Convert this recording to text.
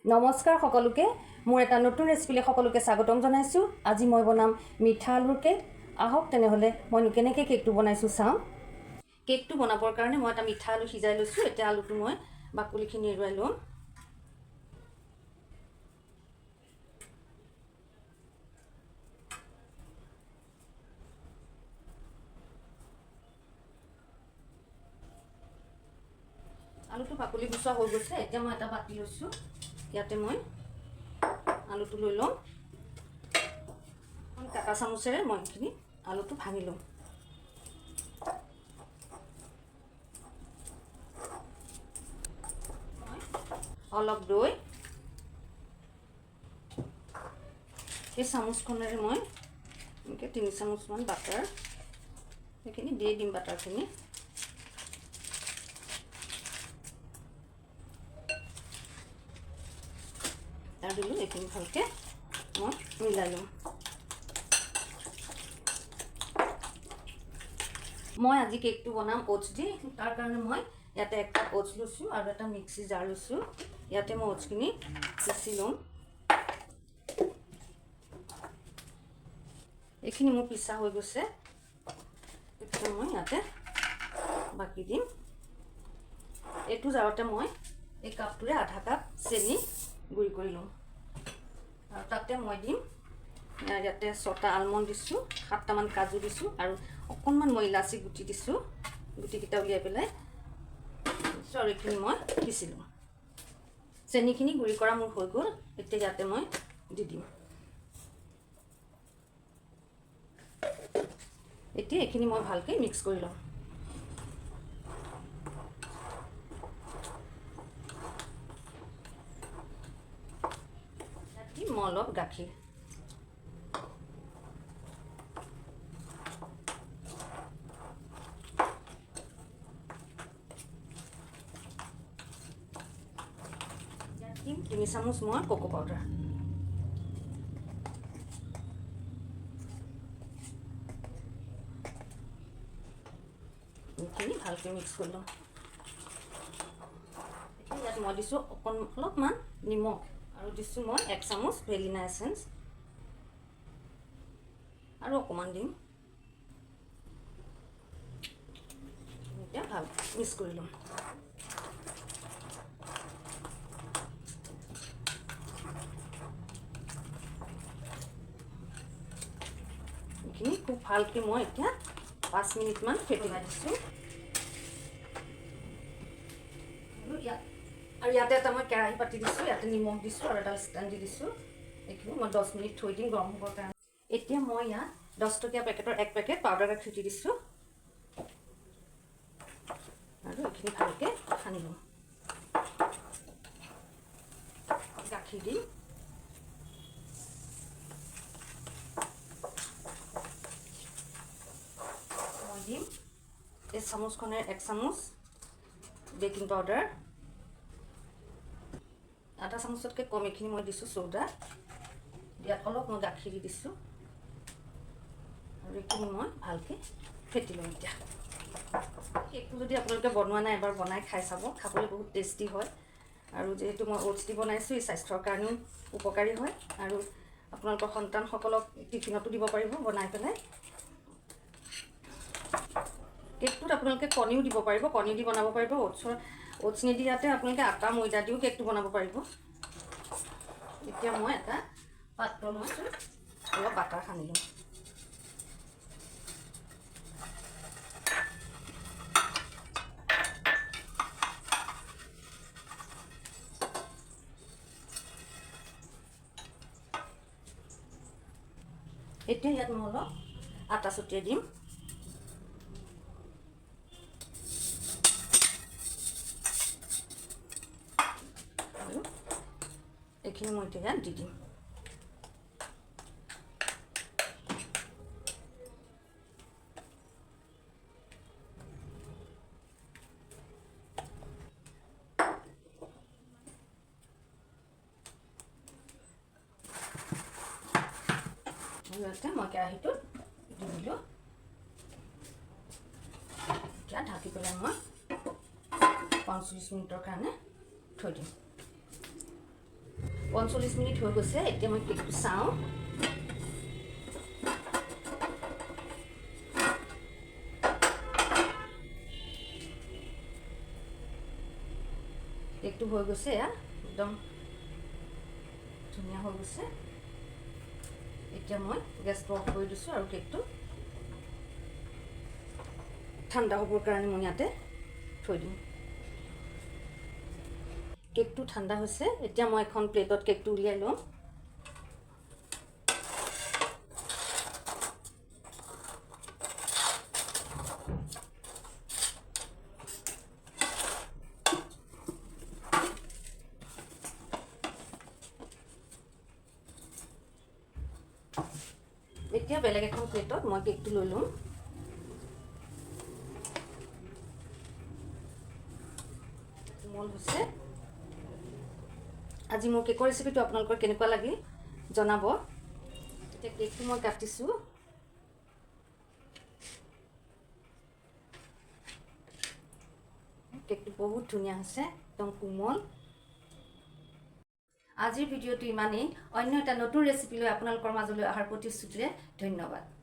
নমস্কাৰ সকলোকে, মোৰ এটা নতুন ৰেচিপিলৈ সকলোকে স্বাগতম জনাইছোঁ। আজি মই বনাম মিঠা আলুৰ কেক। আহক তেনেহ'লে, মই কেনেকৈ কেকটো বনাইছোঁ চাওঁ। কেকটো বনাবৰ কাৰণে মই এটা মিঠা আলু সিজাই লৈছোঁ। এতিয়া আলুটো মই বাকলিখিনি এৰুৱাই ল'ম। আলুটো বাকলি গুচোৱা হৈ গৈছে। এতিয়া মই এটা বাতি লৈছোঁ, ইয়াতে মই আলুটো লৈ ল'ম। কাটা চামুচেৰে মই এইখিনি আলুটো ভাঙি ল'ম। অলপ দৈ, এই চামুচখনেৰে মই এনেকৈ 3 চামুচমান বাটাৰ সেইখিনি দি দিম বাটাৰখিনি। তাৰ দিলোঁ। এইখিনি ভালকৈ মই মিলাই ল'ম। মই আজি কেকটো বনাম অ'টছ দি। তাৰ কাৰণে মই ইয়াতে 1 কাপ অ'টছ লৈছোঁ আৰু এটা মিক্সি জাৰ লৈছোঁ। ইয়াতে মই অ'টছখিনি পিচি ল'ম। এইখিনি মোৰ পিচা হৈ গৈছে। এতিয়া মই ইয়াতে বাকি দিম। এইটো জাৰতে মই এই কাপটোৰে আধা কাপ চেনি গুড়ি কৰি ল'ম আৰু তাতে মই দিম, ইয়াতে ছটা আলমণ্ড দিছোঁ, সাতটামান কাজু দিছোঁ আৰু অকণমান মই ইলাচি গুটি দিছোঁ, গুটিকেইটা উলিয়াই পেলাই দিছোঁ আৰু এইখিনি মই পিচি ল'ম। চেনিখিনি গুড়ি কৰা মোৰ হৈ গ'ল। এতিয়া ইয়াতে মই দি দিম। এতিয়া এইখিনি মই ভালকৈ মিক্স কৰি ল'ম। ইয়াত দিম মই অলপ গাখীৰ। ইয়াত দিম 3 চামুচ মই কোকো পাউডাৰ। এইখিনি ভালকৈ মিক্স কৰি ল'ম। এতিয়া ইয়াত মই দিছোঁ অলপমান নিমখ আৰু দিছোঁ মই 1 চামুচ ভেনিলা এচেঞ্চ আৰু অকণমান দিম। এতিয়া ভাল মিক্স কৰি ল'ম। এইখিনি খুব ভালকৈ মই এতিয়া 5 মিনিটমান ফেটি দিছোঁ। আৰু ইয়াতে এটা মই কেৰাহী পাতি দিছোঁ, ইয়াতে নিমখ দিছোঁ আৰু এটা ষ্টেণ্ড দি দিছোঁ। এইখিনি মই 10 মিনিট থৈ দিম গৰম হ'বৰ কাৰণে। এতিয়া মই ইয়াত 10 টকীয়া পেকেটৰ এক পেকেট পাউডাৰ গাখীৰ দি দিছোঁ আৰু এইখিনি ভালকৈ সানি ল'ম। গাখীৰ দিম। মই দিম এই চামুচখনেৰে 1 চামুচ বেকিং পাউডাৰ, আধা চামুচতকৈ কম এইখিনি মই দিছোঁ চ'ডা। ইয়াত অলপ মই গাখীৰ দি দিছোঁ আৰু এইখিনি মই ভালকৈ ফেটি ল'ম। এতিয়া কেকটো যদি আপোনালোকে বনোৱা নাই, এবাৰ বনাই খাই চাব। খাবলৈ বহুত টেষ্টি হয় আৰু যিহেতু মই অ'টছ দি বনাইছোঁ, ই স্বাস্থ্যৰ কাৰণেও উপকাৰী হয় আৰু আপোনালোকৰ সন্তানসকলক টিফিনতো দিব পাৰিব বনাই পেলাই। কেকটোত আপোনালোকে কণীও দিব পাৰিব, কণী দি বনাব পাৰিব। অ'টছ নিদিয়াতে আপোনালোকে আটা, ময়দা দিও কেকটো বনাব পাৰিব। এতিয়া মই এটা পাত্ৰ লৈছোঁ, অলপ বাটাৰ সানি ল'ম। এতিয়া ইয়াত মই অলপ আটা ছটিয়াই দিম আৰু এইখিনি মই এতিয়া ইয়াত দি দিম। আৰু ইয়াতে মই কেৰাহীটোত দি দিলোঁ। এতিয়া ঢাকি পেলাই মই 45 মিনিটৰ কাৰণে থৈ দিম। 45 মিনিট হৈ গৈছে। এতিয়া মই কেকটো চাওঁ। কেকটো হৈ গৈছে। এয়া একদম ধুনীয়া হৈ গৈছে। এতিয়া মই গেছটো অফ কৰি দিছোঁ আৰু কেকটো ঠাণ্ডা হ'বৰ কাৰণে মই ইয়াতে থৈ দিম। কেকটো ঠাণ্ডা হৈছে। এতিয়া মই এখন প্লেটত কেকটো উলিয়াই ল'ম। এতিয়া বেলেগ এখন প্লেটত মই কেকটো লৈ ল'ম। কোমল হৈছে। আজি মোৰ কেকৰ ৰেচিপিটো আপোনালোকৰ কেনেকুৱা লাগিল জনাব। এতিয়া কেকটো মই কাটিছোঁ। কেকটো বহুত ধুনীয়া হৈছে, একদম কোমল। আজিৰ ভিডিঅ'টো ইমানেই। অন্য এটা নতুন ৰেচিপি লৈ আপোনালোকৰ মাজলৈ অহাৰ প্ৰতিশ্ৰুতিৰে ধন্যবাদ।